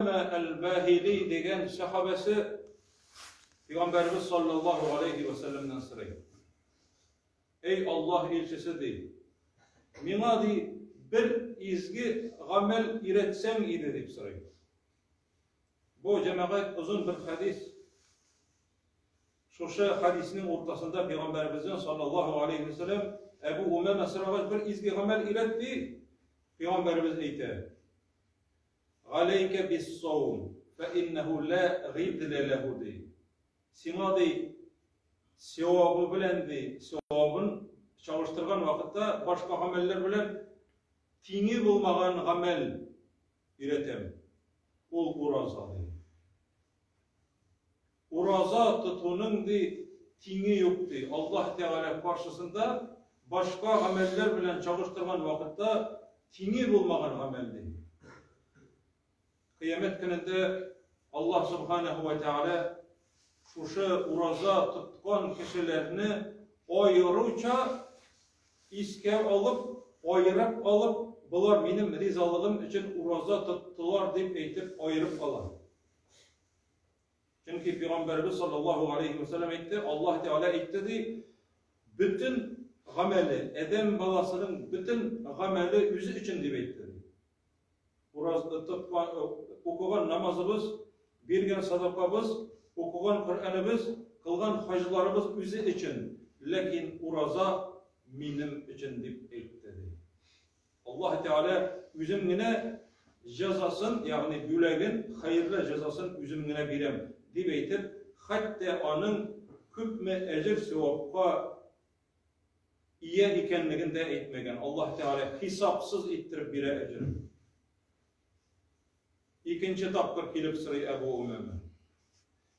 Әл-Баһили дигән сәхабәсе Пәйгамбәребез саллаллаһу алейхи ва сәлләмнән сорый. Эй Аллаһ илчесе ди, миңа ди бер изге гамәл өйрәтсәң иде дип сорый. Бу җәмәгать озын бер хәдис. Шушы хәдиснең уртасында Пәйгамбәребезнең саллаллаһу алейхи ва сәлләм Әбу Умама сорагач бер изге гамәл өйрәт ди, Пәйгамбәребез әйтә. Галәйкә биссаум, фә иннәһү лә гыйдлә ләһү ди. Сиңа ди, сәвабы белән ди, сәвабын чагыштырган вакытта башка гамәлләр белән тиңе булмаган гамәл өйрәтәм. Ул ураза ди. Ураза тотуның ди тиңе юк ди. Аллаһ Тәгалә каршысында башка гамәлләр белән чагыштырган вакытта тиңе булмаган гамәл ди. Кыямәт көнендә Аллаһ Субханаһу ва Тәгалә шушы ураза тоткан кешеләрне аеруча искә алып, аерып алып, болар минем ризалыгым өчен ураза тоттылар дип әйтеп аерып ала. Чөнки пәйгамбәребез саллаллаһу алейхи ва сәлләм әйтте, Аллаһ Тәгалә әйтте ди, бөтен гамәле, адәм баласының бөтен гамәле үзе өчен дип әйтте. Ураз тоткан, укыган намазыбыз, биргән садакабыз, укыган Коръәнебез, кылган хаҗларыбыз үзе өчен, ләкин ураза минем өчен дип әйтте ди. Аллаһ Тәгалә үзем генә җәзасын, ягъни бүләген, хәерле җәзасын үзем генә бирәм, дип әйтеп, хәтта аның күпме әҗер-савапка ия икәнлеген дә әйтмәгән. Аллаһ Тәгалә хисапсыз иттереп бирә әҗерен. Икенче тапкыр килеп сорый Әбу Умама.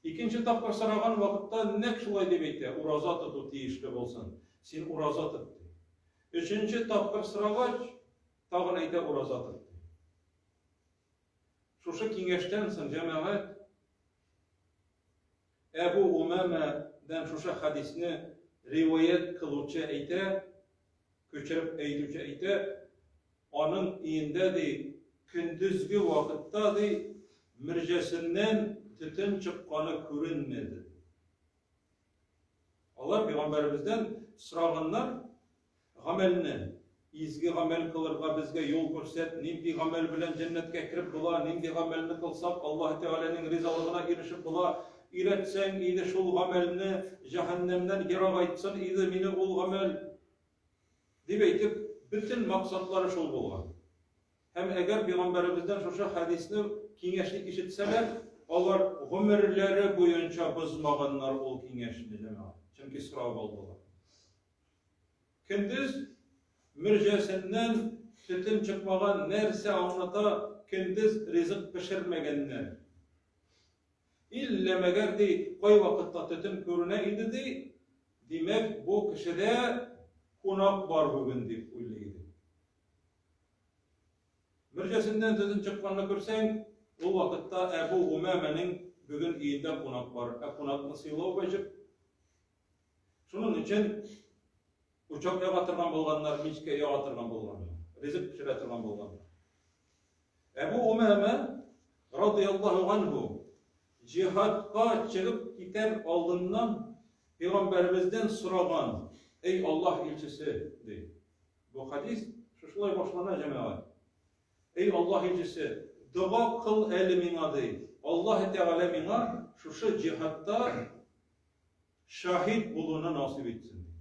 Икенче тапкыр сораган вакытта нәкъ шулай дип әйтә, ураза тоту тиешле булсын. Син ураза тот, ди. Өченче тапкыр сорагач, тагын әйтә ураза тот, ди. Шушы киңәштән соң җәмәгать Әбу Умамадан шушы хәдисне риваять кылучы әйтә, күчереп әйтүче әйтә, аның өендә ди, көндезге вакытта ди, мөрҗәсеннән төтен чыкканы күренмәде. Алар пәйгамбәребездән сораганнар гамәлне, изге гамәл кылырга безгә юл күрсәт, нинди гамәл белән җәннәткә кереп була, нинди гамәлне кылсак, Аллаһ Тәгаләнең ризалыгына ирешеп була, өйрәтсәң иде шул гамәлне, җәһәннәмнән ерагайтсын иде мине ул гамәл. Дип әйтеп, бөтен максатлары шул булган. Һәм әгәр пәйгамбәребездән шушы хәдисне, киңәшне ишетсәләр, алар гомерләре буенча бозмаганнар ул киңәшне, җәмәгать. Чөнки сорап алдылар. Көндез мөрҗәсеннән төтен чыкмаган нәрсә аңлата, көндез ризык пешермәгәннәр. Иллә мәгәр, ди, кайвакытта төтен күренә иде, ди, димәк, бу кешедә кунак бар бүген, дип уйлый иде. Мөрҗәсеннән төтен чыкканны күрсәң, ул вакытта Әбу Умамәнең бүген өендә кунак бар, ә кунакны сыйлау вәҗиб. Шуның өчен учак яга торган булганнар, мичкә яга торган булганнар, ризык пешерә торган булганнар. Әбу Умама радияллаһу анһу җиһадка чыгып китәр алдыннан пәйгамбәребездән сораган, "Эй Аллаһ илчесе", ди. Бу хадис шушылай башлана, җәмәгать. Эй Аллаһ илчесе, дога кыл әле миңа, ди. Аллаһ Тәгалә миңа шушы җиһадта шаһит булуны насыйп итсен, ди.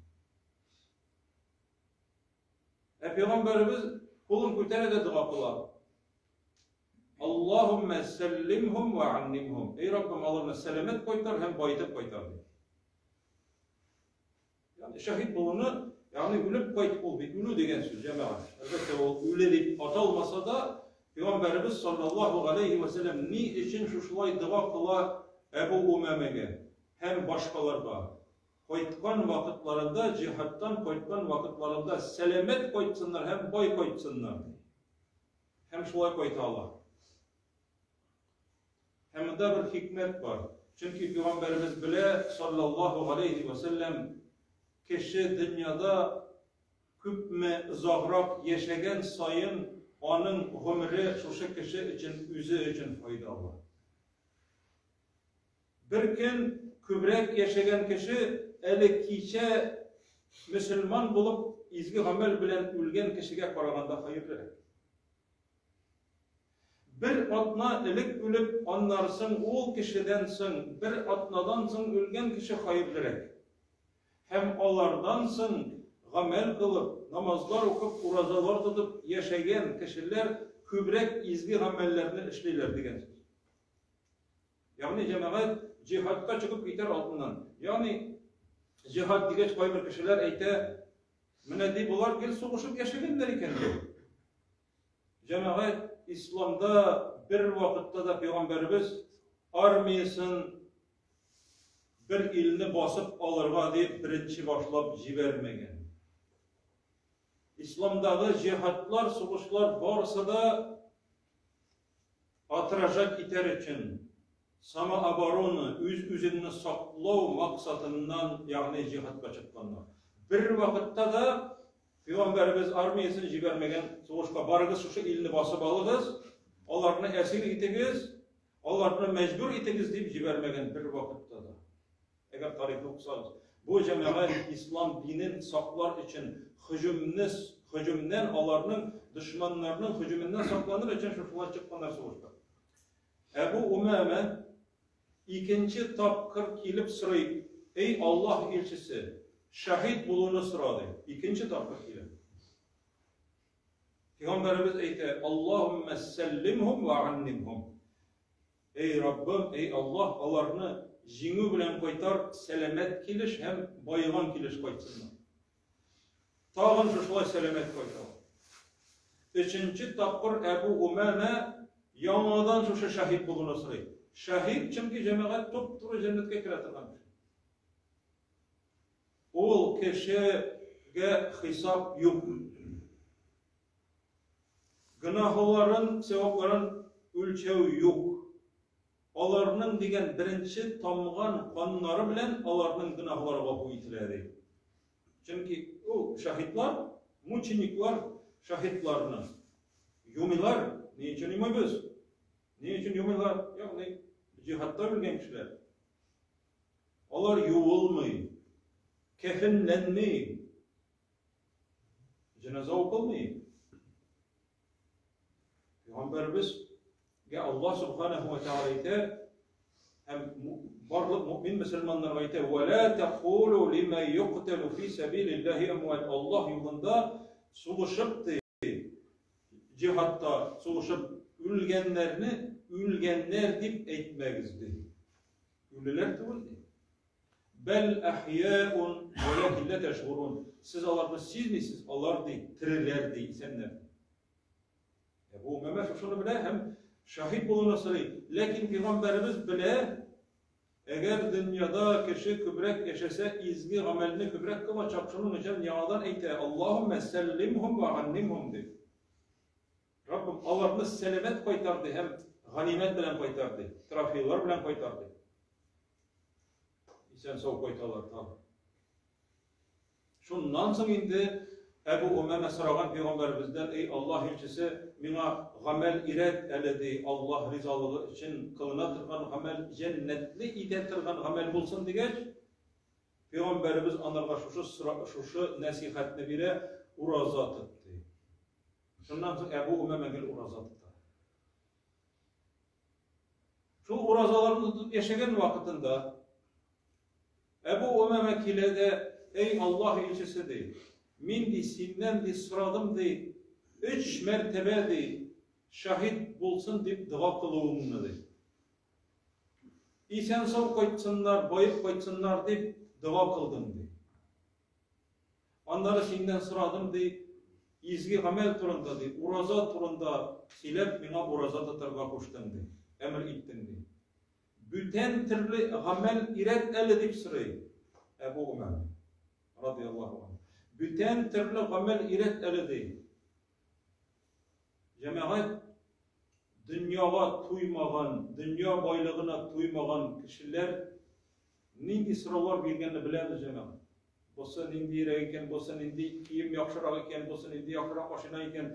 Ә пәйгамбәребез кулын күтәрә дә дога кыла. Аллаһуммә сәллимһум ва аннимһум. Эй Раббым, аларны сәламәт кайтар һәм баетып кайтар, ди. Ягъни шәһид булуны, ягъни үлеп кайт ул бит үлү дигән сүз, җәмәгать. Әлбәттә, ул үле дип аталмаса да, Пәйгамбәребез саллаллаһу галәйһи вә сәлләм ни өчен шушылай дога кыла Әбу Умамәгә һәм башкаларга? Кайткан вакытларында, җиһадтан кайткан вакытларында сәламәт кайтсыннар һәм бай кайтсыннар. Һәм шулай кайта алар. Һәм монда бер хикмәт бар. Чөнки пәйгамбәребез белә, саллаллаһу галәйһи вә сәлләм, кеше дөньяда күпме озаграк яшәгән саен аның гомере шушы кеше өчен үзе өчен файдалы. Бер көн күбрәк яшәгән кеше әле кичә мөселман булып изге гамәл белән үлгән кешегә караганда хәерлерәк. Бер атна элек үлеп, аннары соң ул кешедән соң бер атнадан соң үлгән кеше хәерлерәк. Һәм алардан соң гамәл кылып, намазлар укып, уразалар тотып яшәгән кешеләр күбрәк изге гамәлләрне эшлиләр дигән сүз. Ягъни җәмәгать җиһадка чыгып китәр алдыннан. Ягъни җиһад дигәч кайбер кешеләр әйтә, менә ди болар гел сугышып яшәгәннәр икән ди. Җәмәгать, исламда бер вакытта да пәйгамбәребез армиясен бер илне басып алырга дип беренче башлап җибәрмәгән. Исламдагы җиһадлар, сугышлар барысы да отражать итәр өчен, самооборона, үз-үзеңне саклау максатыннан, ягъни җиһадка чыкканнар. Бер вакытта да Пәйгамбәребез армиясен җибәрмәгән сугышка. Барыгыз шушы илне басып алыгыз, аларны әсир итегез, аларны мәҗбүр итегез дип җибәрмәгән бер вакытта да. Әгәр тарихны укысагыз, бу җәмәгать ислам динен саклар өчен һөҗүмне һөҗүмнән аларның дошманнарның һөҗүменнән сакланыр өчен шушылай чыкканнар сугышка. Әбу Умама Икенче тапкыр килеп сорый, Эй Аллаһ илчесе, шәһид булуны сора, ди. Икенче тапкыр килә. Пәйгамбәребез әйтә, Аллаһуммә сәллимһум вә ганнимһум. Эй Раббым, эй Аллаһ, аларны җиңү белән кайтар, сәламәт килеш һәм баеган килеш кайтсыннар. Тагын шушылай сәламәт кайта. Өченче тапкыр Әбу Умама яңадан шушы шәһид булуны сорый. Шәһид, чөнки җәмәгать туп-туры җәннәткә керә торган кеше. Ул кешегә хисап юк. Гөнаһларын, сәвапларын үлчәү юк. Аларның дигән беренче тамган каннары белән аларның гөнаһлары гафу ителә, ди. Чөнки ул шаһитлар, мучениклар шаһитларны юмыйлар. Ни өчен юмыйбыз? Ни өчен юмыйлар? Ягъни җиһадта үлгән кешеләр. Алар юылмый, кәфенләнми, җеназа укылмый. Пәйгамбәребезгә Аллаһ субханаһу ва тааля әйтә һәм барлык мөмин мөселманнарга әйтә: "Ва ла тақулу лима юқталу фи сабилиллаһи амват". Аллаһ юлында сугышып ди, җиһадта сугышып үлгәннәрне үлгәннәр дип әйтмәгез ди. Үлеләр түгел ди. Бәл әхьяун вәләкин лә тәшгурун. Сез аларны сизмисез, алар ди, тереләр ди, исәннәр. Әбу Умама шушыны белә һәм шаһит булуны сорый. Ләкин пәйгамбәребез белә, әгәр дөньяда кеше күбрәк яшәсә, изге гамәлне күбрәк кылачак. Шуның өчен яңадан әйтә: Аллаһуммә сәллимһум ва ганнимһум дип. Раббым, аларны сәламәт кайтар ди һәм ганимәт белән кайтар ди, трофейлар белән кайтар ди. Исән сау кайталар тагы. Шуннан соң инде Әбу Умама сораган пәйгамбәребездән, эй Аллаһ илчесе, миңа гамәл өйрәт әле, ди, Аллаһ ризалыгы өчен кылына торган гамәл, җәннәтле итә торган гамәл булсын дигәч, пәйгамбәребез анарга шушы шушы нәсихәтне бирә, ураза тот, ди. Шуннан соң Әбу Умама гел ураза тота. Шул уразаларны тотып яшәгән вакытында Әбу Умама килә дә, эй Аллаһ илчесе ди, мин ди синнән ди сорадым ди, өч мәртәбә ди, шаһит булсын дип дога кылуыңны ди. Исән сау кайтсыннар, баеп кайтсыннар дип дога кылдым ди. Аннары синнән сорадым, ди, изге гамәл турында, ди, ураза турында сөйләп, миңа ураза тотарга куштың, ди, әмер иттең, ди. Бүтән төрле гамәл өйрәт әле, дип сорый Әбу Умар, радияллаһу анһу. Бүтән төрле гамәл өйрәт әле, ди. Җәмәгать дөньяга туймаган, дөнья байлыгына туймаган кешеләр нинди сораулар биргәнне беләбез, җәмәгать. Бусы ниндирәк икән, бусы нинди кием яхшырак икән, бусы нинди яхшырак машина икән.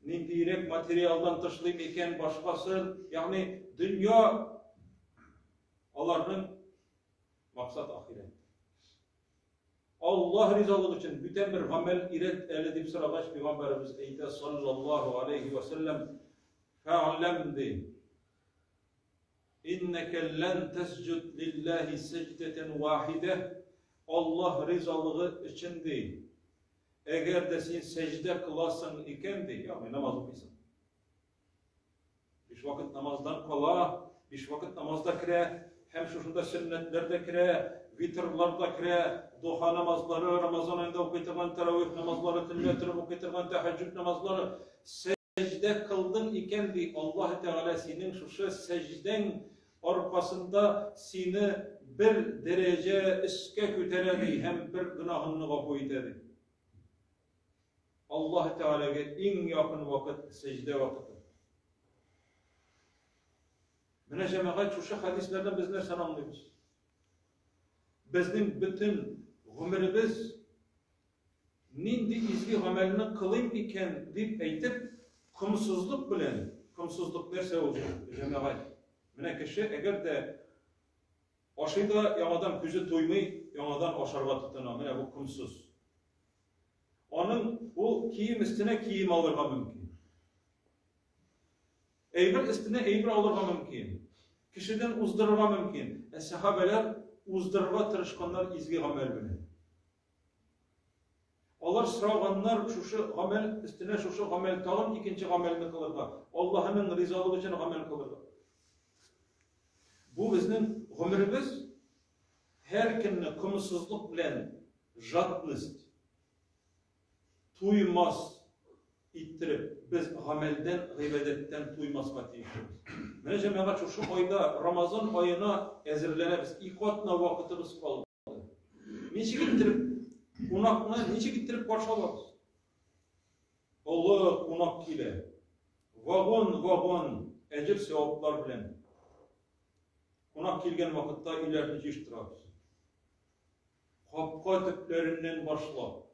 Ниндиерәк материалдан тышлыйм икән башкасын, ягъни дөнья аларның максат ахирәт. Аллаһ ризалыгы өчен бүтән бер гамәл өйрәт әле дип сорагач, пәйгамбәребез әйтә, саллаллаһу алейхи ва сәлләм, фәгъләм ди. Иннәкә лән тәсҗүд лиллаһи сәҗдәтән вахидә. Аллаһ ризалыгы өчен ди. Әгәр дә син сәҗдә кыласың икән ди, ягъни намаз укыйсың. Биш вакыт намаздан кала, биш вакыт намаз да керә, һәм шушында сөннәтләр дә керә, витрлар да керә, духа намазлары, Рамазан аенда укый торган тәравих намазлары, төнлә торып укый торган тәһәҗҗүд намазлары. Сәҗдә кылдың икән, ди, Аллаһ Тәгалә синең шушы сәҗдәң аркасында сине бер дәрәҗә өскә күтәрә, ди, һәм бер гөнаһыңны гафу итә, ди. Аллаһ Тәгаләгә иң якын вакыт сәҗдә вакыты. Менә җәмәгать шушы хәдисләрдән без нәрсәне аңлыйбыз? Безнең бөтен гомеребез нинди изге гамәлне кылыйм икән дип әйтеп, комсызлык белән, комсызлык нәрсә ул, җәмәгать? Менә кеше әгәр дә ашый да яңадан күзе туймый, яңадан ашарга тотына. Менә бу комсыз. Аның ул кием өстенә кием алырга мөмкин. Әйбер өстенә әйбер алырга мөмкин. Кешедән уздырырга мөмкин. Ә сәхабәләр уздырырга тырышканнар изге гамәл белән. Алар сораганнар шушы гамәл өстенә шушы гамәл тагын икенче гамәлне кылырга, Аллаһының ризалыгы өчен гамәл кылырга. Бу безнең гомеребез һәр көнне комсызлык белән жадность туймас иттереп, без гамәлдән, гыйбадәттән туймаска тиешбез. Менә җәмәгать шушы айда Рамазан аена әзерләнәбез. Ике атна вакытыбыз калды. Ничек иттереп кунакны ничек иттереп каршы алабыз? Олы кунак килә. Вагон-вагон әҗер саваплар белән. Кунак килгән вакытта өйләрне җыештырабыз. Капка төпләреннән башлап,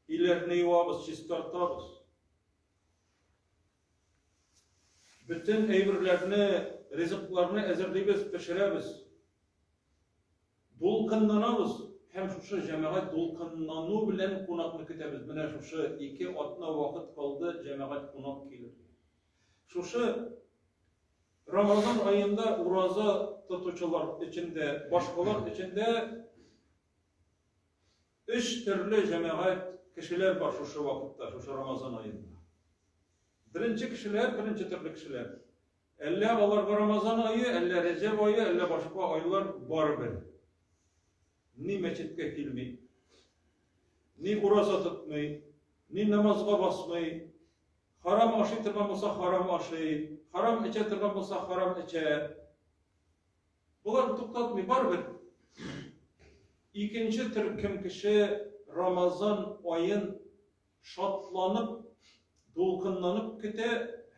өйләрне юабыз, чистартабыз. Бөтен әйберләрне, ризыкларны әзерлибез, пешерәбез. Дулкынланабыз һәм шушы җәмәгать дулкынлану белән кунакны көтәбез. Менә шушы ике атна вакыт калды җәмәгать кунак килергә. Шушы Рамазан аенда ураза тотучылар өчен дә, башкалар өчен дә өч төрле җәмәгать кешеләр бар шушы вакытта, шушы Рамазан аенда. Беренче кешеләр, беренче төрле кешеләр. Әллә аларга Рамазан ае, әллә Рәҗәб ае, әллә башка айлар барыбер. Ни мәчеткә килми, ни ураза тотмый, ни намазга басмый. Харам ашый торган булса, харам ашый, харам эчә торган булса, харам эчә. Болар туктатмый, барыбер. Икенче төркем кеше Рамазан аен шатланып, дулкынланып көтә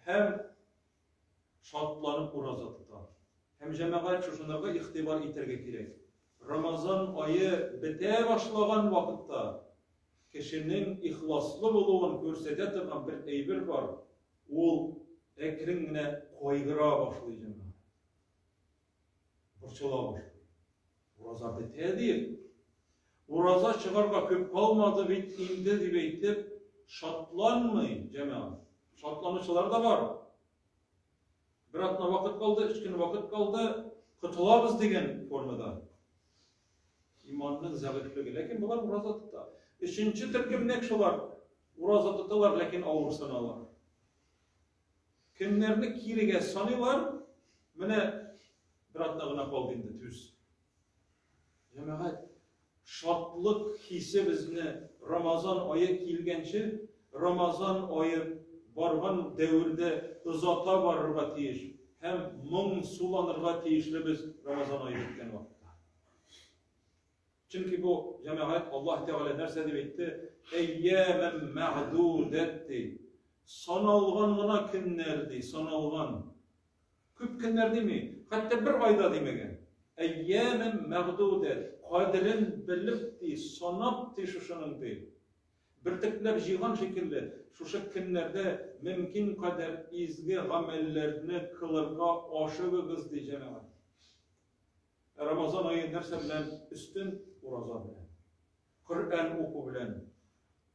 һәм шатланып ураза тота. Һәм җәмәгать шушынарга игътибар итәргә кирәк. Рамазан ае бетә башлаган вакытта кешенең ихласлы булуын күрсәтә торган бер әйбер бар, ул әкрен генә кайгыра башлый җәмәгать. Борчыла башлый. Ураза бетә дип, ураза чыгарга күп калмады бит инде дип әйтеп, шатланмый җәмәгать. Шатланучылар да бар. Бер атна вакыт калды, өч көн вакыт калды, котылабыз дигән формада. Иманның зәгыйфьлеге. Ләкин болар ураза тота. Өченче төркем нәкъ шулар. Ураза тоталар, ләкин авырсыналар. Көннәрне кирегә саныйлар. Менә бер атна гына калды инде, түз. Җәмәгать, шатлык хисе безне Рамазан ае килгәнче, Рамазан ае барган дәвердә озата барырга тиеш һәм моң суланырга тиешлебез Рамазан ае беткән вакытта. Чөнки бу җәмәгать Аллаһ Тәгалә нәрсә дип әйтте? Әййәмәм мәгъдүдәт ди. Саналган гына көннәр ди, саналган. Күп көннәр дими, хәтта бер айда димәгән. Әййәмәм мәгъдүдәт, кадерен белеп ди, санап ди шушының ди. Бөртекләр җыйган шикелле, шушы көннәрдә мөмкин кадәр изге гамәлләрне кылырга ашыгыгыз, ди җәмәгать. Ә Рамазан ае нәрсә белән өстен? Ураза белән. Коръән уку белән.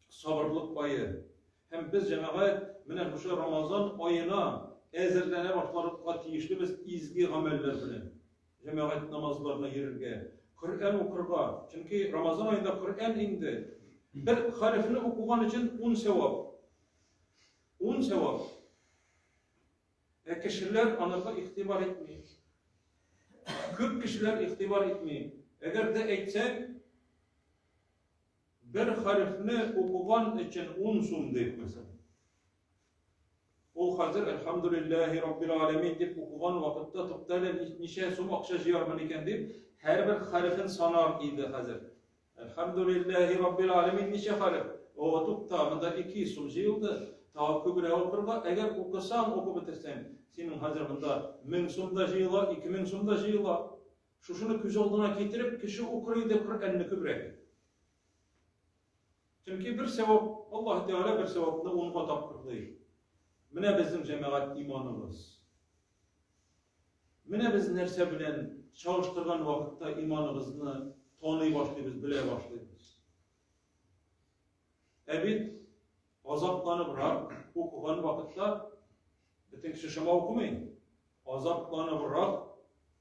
Сабырлык ае. Һәм без, җәмәгать, менә шушы Рамазан аена әзерләнә башларга тиешлебез изге гамәлләр белән. Җәмәгать намазларына йөрергә, Коръән укырга. Чөнки Рамазан аенда Коръән инде. Бер хәрефне укыган өчен 10 сәвап. 10 сәвап. Ә кешеләр анарга игътибар итми. Күп кешеләр игътибар итми. Әгәр дә әйтсәң, бер хәрефне укыган өчен 10 сум дип, мәсәлән. Ул хәзер Әлхәмдүлилләһи Раббил аләмин дип укыган вакытта тукта әле ничә сум акча җыярмын икән дип, һәрбер хәрефен санар иде хәзер. Әлхәмдүлилләһи Раббил аләмин ничә хәреф? О, тукта, монда 200 сум җыелды. Тагы күбрәк укырга, әгәр укысаң, укып бетерсәң, синең хәзер монда 1000 сум да җыела, 2000 сум да җыела. Шушыны күз алдына китереп, кеше укыр иде Коръәнне күбрәк. Чөнки бер сәвап, Аллаһ Тәгалә бер сәвапны унга тапкырлый. Менә безнең җәмәгать иманыбыз. Менә без нәрсә белән чагыштырган вакытта иманыбызны таный башлыйбыз, белә башлыйбыз. Ә бит азапланыбрак укыган вакытта бөтен кеше шома укымый. Азапланыбрак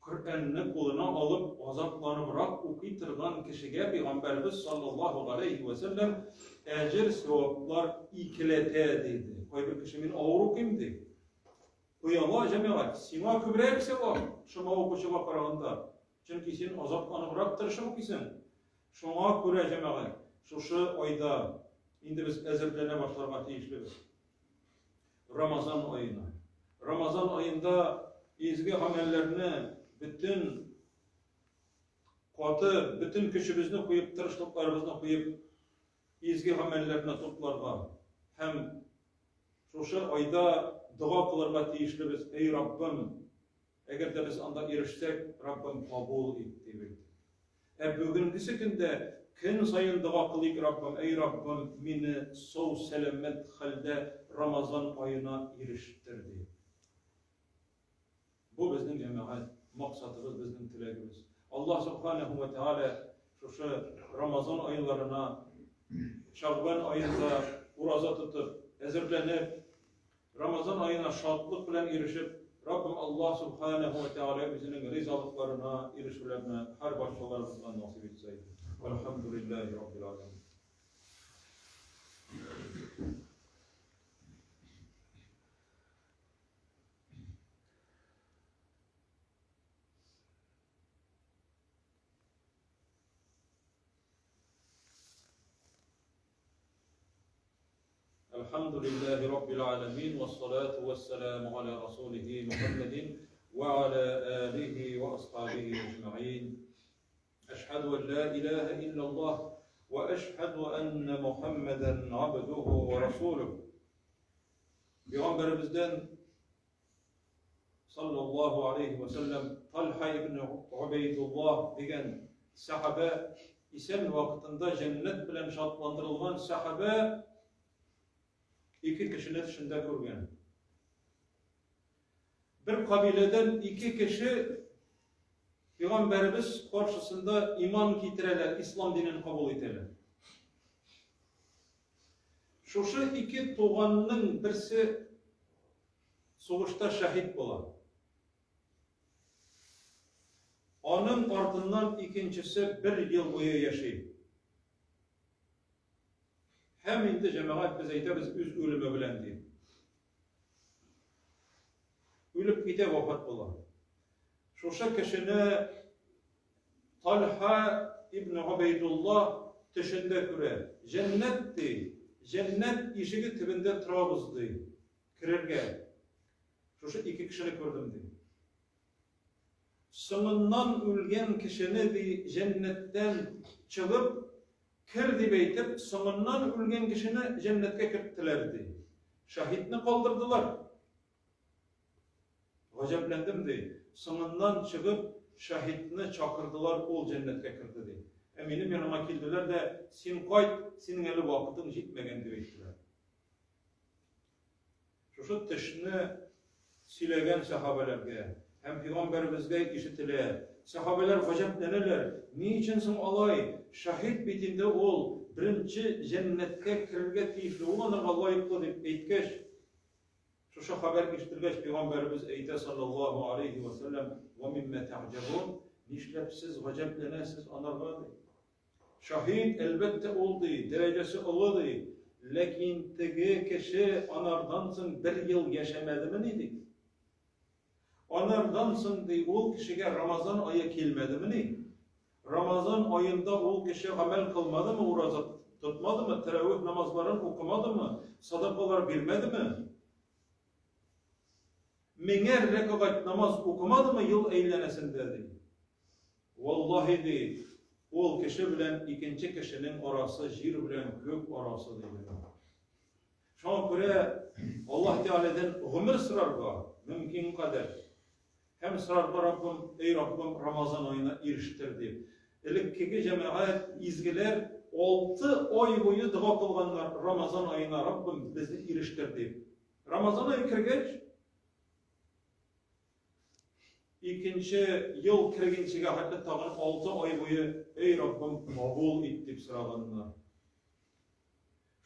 Коръәнне кулына алып, азапланыбрак укый торган кешегә Пәйгамбәребез саллаллаһу галәйһи вә сәлләм әҗер-саваплар икеләтә, диде. Кайбер кеше мин авыр укыйм, ди. Ояла, җәмәгать, сиңа күбрәк савап, шома укучыга караганда. Чөнки син азапланыбрак тырышып укыйсың. Шуңа күрә, җәмәгать, шушы айда инде без әзерләнә башларга тиешлебез. Рамазан аена. Рамазан аенда изге гамәлләрне бөтен каты, бөтен көчебезне куеп, тырышлыкларыбызны куеп, изге гамәлләрне тупларга һәм шушы айда дога кылырга тиешлебез. Эй Раббым, Әгәр дә без анда ирешсәк, Раббым, кабул ит, дип әйтик. Ә бүгенгесе көндә көн саен дога кылыйк, Раббым, әй Раббым, мине сау-сәламәт хәлдә Рамазан аена ирештер, дип. Бу безнең җәмәгать максатыбыз, безнең теләгебез. Аллаһ Субханаһу ва Тааля шушы Рамазан айларына Шәгъбан аенда ураза тотып, әзерләнеп, Рамазан аена шатлык белән ирешеп, Раббым Аллаһ Сүбхәнәһү вә Тәгалә үзенең ризалыкларына ирешүләрне һәр барчаларыбызга насыйп итсә иде. Вәлхәмдүлилләһи Раббил галәмин. الحمد لله رب العالمين والصلاة والسلام على رسوله محمد وعلى آله وأصحابه أجمعين أشهد أن لا إله إلا الله وأشهد أن محمدا عبده ورسوله Пәйгамбәребездән саллаллаһу алейхи ва сәлләм Талха ибн Убайдуллаһ дигән сәхабә исән вакытында җәннәт белән шатландырылган сәхабә ике кешене төшендә күргән. Бер кабиләдән ике кеше Пәйгамбәребез каршысында иман китерәләр, ислам динен кабул итәләр. Шушы ике туганның берсе сугышта шәһит була. Аның артыннан икенчесе бер ел буе яши. Һәм инде җәмәгать без әйтәбез үз үлеме белән дип. Үлеп китә, вафат була. Шушы кешене Талха ибн Гобәйдулла төшендә күрә. Җәннәт ди, җәннәт ишеге төбендә торабыз ди. Керергә. Шушы ике кешене күрдем ди. Соңыннан үлгән кешене ди җәннәттән чыгып, кер дип әйтеп, соңыннан үлгән кешене җәннәткә керттеләр ди. Шаһитне калдырдылар. Гаҗәпләндем, ди. Соңыннан чыгып, шаһитны чакырдылар, ул җәннәткә керде, ди. Ә минем яныма килделәр дә, син кайт, синең әле вакытың җитмәгән дип әйттеләр. Шушы төшне сөйләгән сәхабәләргә һәм пәйгамбәребезгә ишетелә. Сәхабәләр гаҗәпләнәләр, ни өчен соң алай? Шаһит бит инде ул, беренче җәннәткә керергә тиешле, ул анарга лаеклы дип әйткәч, шушы хәбәр ишетелгәч, пәйгамбәребез әйтә саллаллаһу алейхи ва сәлләм, "Ва мимма тәгъҗабун?" Нишләп сез гаҗәпләнәсез анарга ди. Шаһит, әлбәттә, ул, ди, дәрәҗәсе олы, ди. Ләкин теге кеше анардан соң бер ел яшәмәдемени, ди. Анардан соң, ди, ул кешегә Рамазан ае килмәдемени? Рамазан аенда ул кеше гамәл кылмадымы, ураза тотмадымы, тәравих намазларын укымадымы, садакалар бирмәдеме? Меңәр рәкәгать намаз укымадымы ел әйләнәсендә, ди. Валлаһи, ди, ул кеше белән икенче кешенең арасы җир белән күк арасы, ди. Шуңа күрә Аллаһ Тәгаләдән гомер сорарга мөмкин кадәр. Һәм сорарга Раббым, эй Раббым, Рамазан аена ирештер дип. Элеккеге җәмәгать, изгеләр 6 ай буе дога кылганнар Рамазан аена Раббым безне ирештер дип. Рамазан ае кергәч, икенче ел кергенчегә хәтле тагын 6 ай буе, эй Раббым, кабул ит дип сораганнар.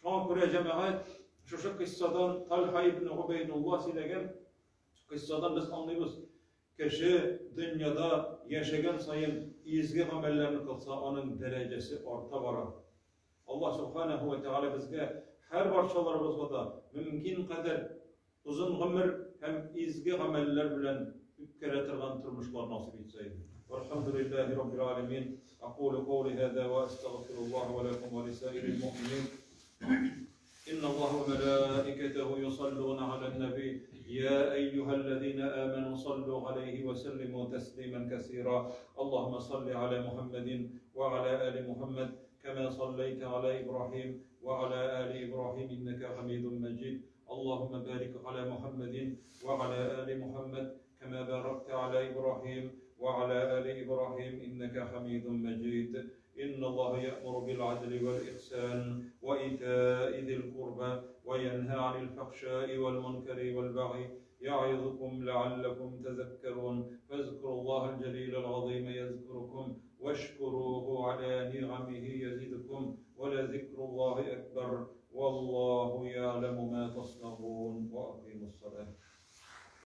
Шуңа күрә җәмәгать шушы кыйссадан Тальха ибн Губайдулла сөйләгән кыйссадан без аңлыйбыз, кеше дөньяда яшәгән саен изге гамәлләрне кылса, аның дәрәҗәсе арта бара. Аллаһ Субханаһу ва Тәгалә безгә, һәр барчаларыбызга да мөмкин кадәр озын гомер һәм изге гамәлләр белән үткәрә торган тормышлар насыйп итсә иде. Вальхамдулиллаһи раббил аләмин. Акулу каули һаза ва астагфируллаһа ва лакум ва лисаирил муъминин. إن الله وملائكته يصلون على النبي يا أيها الذين آمنوا صلوا عليه وسلموا تسليما كثيرا اللهم صل على محمد وعلى آل محمد كما صليت على إبراهيم وعلى آل إبراهيم إنك حميد مجيد اللهم بارك على محمد وعلى آل محمد كما باركت على إبراهيم وعلى آل إبراهيم إنك حميد مجيد إن الله يأمر بالعدل والإحسان وإيتاء ذي القربى وينهى عن الفحشاء والمنكر والبغي يعظكم لعلكم تذكرون فاذكروا الله الجليل العظيم يذكركم.